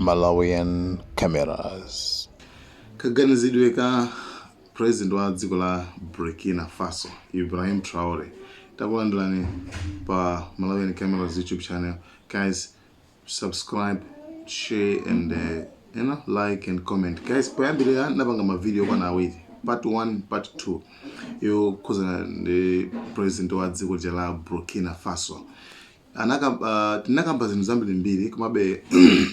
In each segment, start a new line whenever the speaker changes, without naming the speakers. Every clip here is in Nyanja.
Malawian Cameras.
Kaganizidwe ka president wa dziko la Burkina Faso, Ibrahim Traore. Takulandirani pa Malawian Cameras YouTube channel. Guys, subscribe, share and like and comment. Guys, poyambirira napanga mavideo kwana awiri, part 1, part 2, yokhuzana ndi president wa dziko lija la Burkina Faso. Anaka tinakamba zinthu zambirimbiri, komabe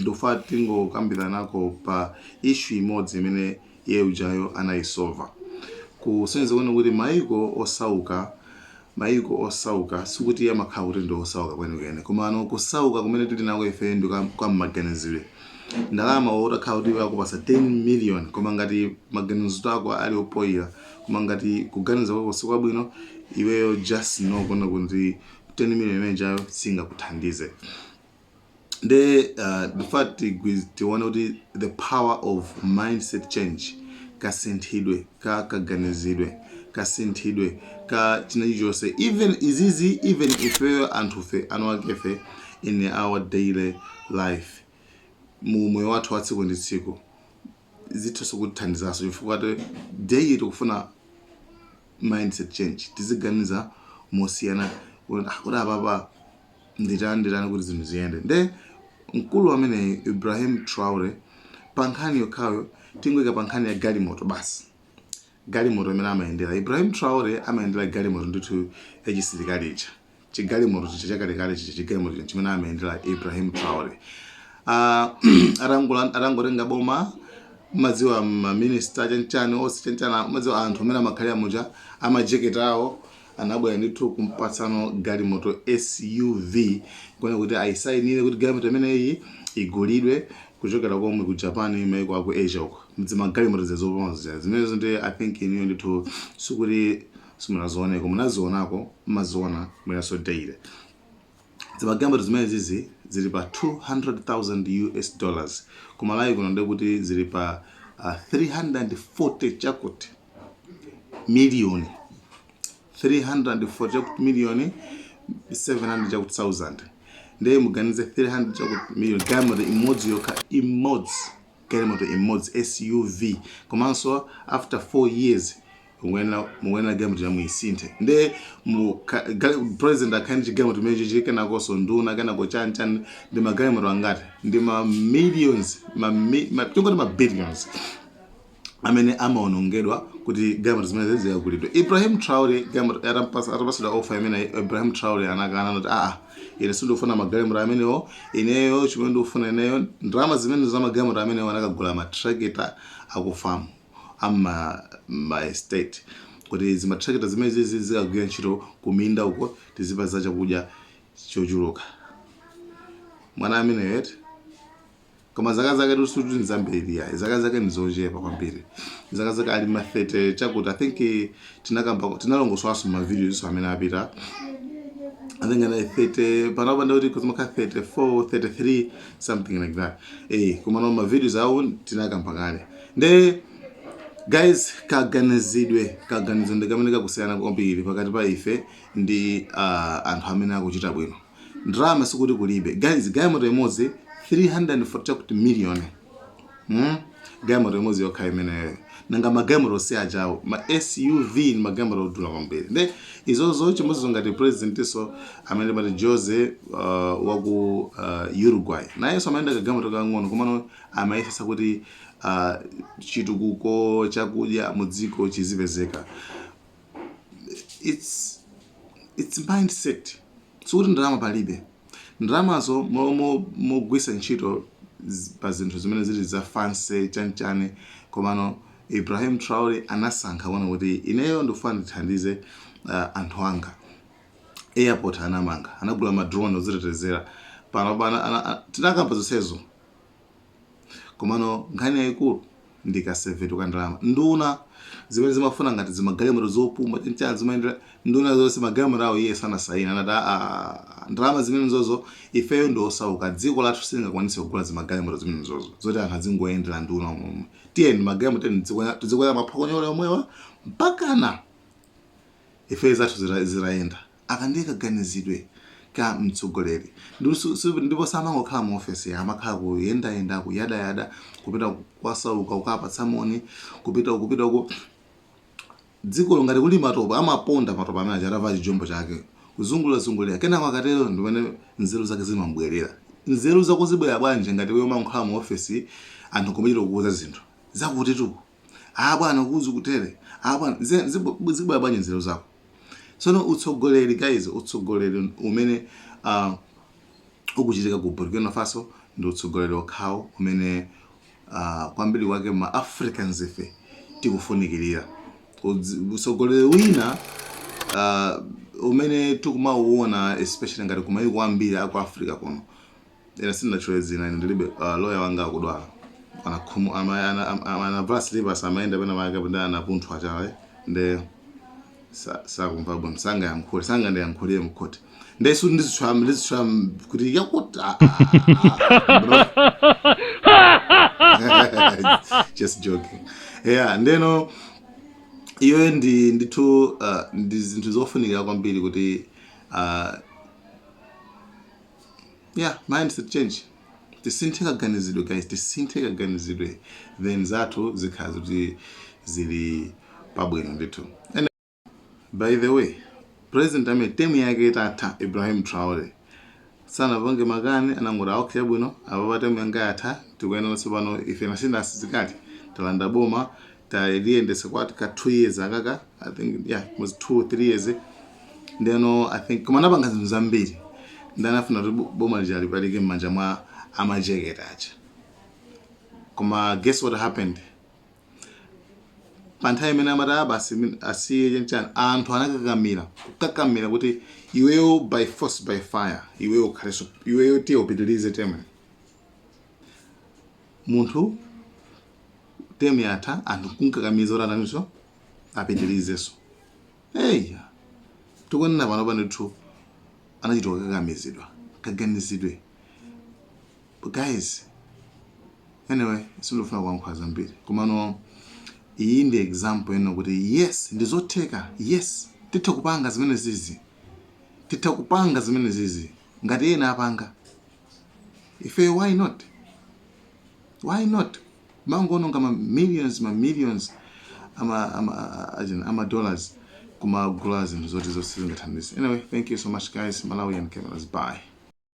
ndikufa tingokambirana nako pa issue imodzi imene iye ujayo anayisova, kusonyeza kuona kuti maiko osauka sikuti amakhala kuti ndi osauka kwenikweni, komano kusauka kumene tili nako ife ndi kwa maganizidwe. Ndalama utakhala kuti akupasa 10 million, koma ngati maganizo ako ali opoyira, koma ngati kuganiza kwako sikwabwino, iweyo just know kuona kuti 10 million imene jayo singakuthandize. Nde the fact tione kuti the power of mindset change, kasinthidwe ka kaganizidwe, kasinthidwe ka china chilichonse, even izizi, even ifeyo anthufe, anu akefe, in our daily life, mu moyo wathu wa tsiku ndi tsiku, zitha kutithandizanso, chifukwa daily tikufuna mindset change, tiziganiza mosiyana kuti, "Ah, kuti apapa nditani, nditani kuti zinthu ziyende?" Nde mkulu ameneyi, Ibrahim Traore, pa nkhani yokhayo, tingoyika pa nkhani ya galimoto basi, galimoto imene amayendera. Ibrahim Traore amayendera galimoto ndithu yachisilikali ija, chigalimoto chicha chakalekale chicha, chigalimoto chicha chimene amayendera Ibrahim Traore. Atangotenga boma, madziwa maminista chanchani onse chanchana, madziwa anthu amene amakhalira muja amajeketi awo, anabwera ndithu kumpatsano galimoto SUV, kuona kuti ayisayinire kuti galimoto imeneyi igulidwe kuchokera komwe ku Japan, maiko aku Asia uko, zimagalimoto zazopama zija zimenezo. Ndi I think iniyo ndithu sikuti simunazioneko, munazionako, mmaziona mwinaso daily. Zimagalimoto zimene zizi zili pa 200,000 US dollars. Kumalawi kuno ndekuti zili pa 340 chakuti miliyoni, 340 chakuti miliyoni 700 chakuti 1000. Ndiye muganize, 300 chakuti miliyoni, galimoto imodzi yokha, imodzi, galimoto imodzi SUV. Komanso after 4 years mukuyenera galimoto yamu isinthe. Nde president akhale ndi chigalimoto chimenecho chili, kenakonso nduna, kenako chani chani, ndi magalimoto angati, ndi ma millions, tingoti ma billions amene amaonongedwa kuti galimoto zimene zikagulidwe. Ibrahim Traore, galimoto atapasidwa offer imene, Ibrahim Traore anakana kuti, "Aa, ine sindikufuna magalimoto amenewo. Ineyo chimene ndikufuna ineyo, ndalama zimene za magalimoto amenewo, anakagula matrakita akufamu ama ma estate, kuti zimatrakita zimene zizi zikagwira ntchito kuminda uko, tizipeza chakudya chochuluka." Mwana ameneyo eti, koma zaka zake tusuti ndi zambiri yayi, zaka zake ndi zochepa kwambiri. Zaka zake ali ma 30 chakuti. I think tinakamba, tinalongosolanso ma videos amene apita. I think anali 30 panopa, ndikuti kuzimakhala 34, 33, something like that. Koma no, ma videos awo tinakamba kale. Nde guys, kaganizidwe ndi kamene kakusiyana kwambiri pakati pa ife ndi anthu amene akuchita bwino. Ndalama sikuti kulibe, guys. Galimoto imodzi 340 chakuti million, Galimoto imodzi yokha imeneyo. Nanga magalimoto onse ajawo, ma SUV ni magalimoto odula kwambiri. Nde izozo chimodzimodzi ngati president so amene mati Jose waku Uruguay, nayenso amayenda kagalimoto kang'ono, komano amayesesa kuti chitukuko, chakudya mu dziko chizipezeka. It's mindset. Sikuti ndalama palibe. Ndalamazo mogwisa ntchito pa zinthu zimene zili za fancy chanchane. Komano Ibrahim Traore anasankha kuona kuti ineyo ndikufuna ndithandize anthu anga. Airport anamanga, anagula ma drone ozitetezera. Pano pana tinakamba zonsezo, komano nkhani yayikulu ndi kasevedwe ka ndalama. Nduna zimene zimafuna ngati zimagalimoto zopuma chanchana zimayendera, nduna zonse magalimoto awo, iye sanasayina. Anati, "Aa, ndalama zimene zozo, ifeyo ndi osauka, dziko lathu silingakwanise kugula zimagalimoto zimene zozo zoti anthu azingoyendera nduna omwe. Tiyeni magalimoto, tiyeni tizikwera maphokonyole omwewa mpakana ife zathu zitayenda." Aka ndiye kaganizidwe. ka mtsogoleri. Ndipo samangokhala mu ofesi, amakhala kuyendayenda, kuyadayada, kupita kwasauka, kukapatsa moni, kupita ku dziko ngati kuli matope, amaponda matope amene aja atavala chijombo chake, kuzungulira-zungulira. Kenako akatero ndimene nzeru zake zimambwerera. Nzeru zako zibwera bwanji ngati iwe umakhala mu ofesi, anthu kumachita kukuuza zinthu zakuti tu, "Ah bwana, kuzi kutere, ah bwana"? Zibwera bwanji nzeru zako? Tsono utsogoleri, guys, utsogoleri umene ukuchitika ku Burkina Faso ndi utsogoleri okhawo umene kwambiri kwake ma Africans ife tikufunikirira. Utsogoleri wina umene tikumauona, especially ngati kumayiko ambiri aku Africa kuno, ine sindinatchule zina, ine ndilibe lawyer wanga akudwala, anakhumu anavala slippers, amayenda pena pake ndi anapunthwa chala, nde sakumva bwino, sangayankhule, sangandiyankhulire mkhoti, ndesu ndizitchula kuti yakuti ah, ah, ah. Just joking, yeah. Ndeno iyo ndi ndithu ndi zinthu zofunikira kwambiri kuti yeah, mindset change, tisinthe kaganizidwe, guys, tisinthe kaganizidwe, then zathu zikhala kuti zili pabwino ndithu. And by the way, president amene term yake itatha, Ibrahim Traore, sanapange makani, anangoti, "Okay, bwino, apa term yanga yatha, tikuyenera tsopano ife nasinda asilikali, talanda boma, taliyendesa kwati ka 2 years akaka." I think, yeah, it was 2 or 3 years. Ndeno I think koma anapanga zinthu zambiri, ndanafuna kuti boma lija lipalike m'manja mwa amajekete aja. Koma guess what happened? Pa nthawi imene amati, "Ah, basi, asiye," chanchani, anthu anakakamira, kukakamira kuti, "Iweyo, by force, by fire, iweyo ukhaleso, iweyo tiye upitilize term." Munthu term yatha, anthu kunkakamiza kuti ataninso, apitilizenso. Eya, tikunena pano pa ndithu anachita kukakamizidwa. Kaganizidwe, guys. Anyway, sindifuna kuyankhula zambiri, komano iyi ndi example ino kuti yes, ndizotheka, yes, titha kupanga zimene zizi, titha kupanga zimene zizi. Ngati ena apanga, ife why not? Why not? Mangoononga ma millions, ma millions ama dollars kumagula zinthu zoti zonse zingathandize. Anyway, thank you so much, guys. Malawian Cameras, bye.